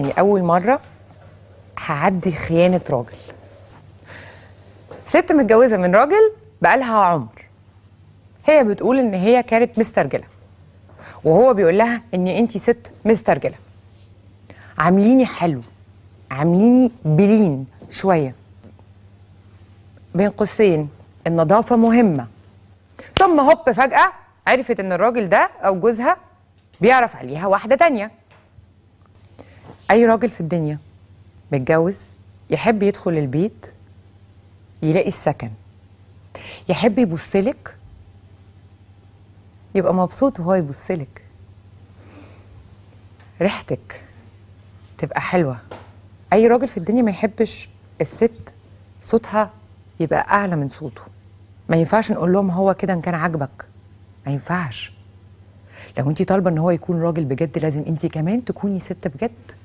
يعني أول مرة هعدي خيانة راجل. ست متجوزة من راجل بقالها عمر، هي بتقول إن هي كانت مسترجلة، وهو بيقول لها إن أنتي ست مسترجلة. عامليني حلو، عامليني بلين شوية، بين قوسين النظافة مهمة. ثم هوب فجأة عرفت إن الراجل ده أو جوزها بيعرف عليها واحدة تانية. أي راجل في الدنيا متجوز يحب يدخل البيت يلاقي السكن، يحب يبصلك، يبقى مبسوط وهو يبصلك، ريحتك تبقى حلوة. أي راجل في الدنيا ما يحبش الست صوتها يبقى أعلى من صوته. ما ينفعش نقول لهم هو كده إن كان عاجبك، ما ينفعش. لو انتي طالبة ان هو يكون راجل بجد لازم انتي كمان تكوني ست بجد.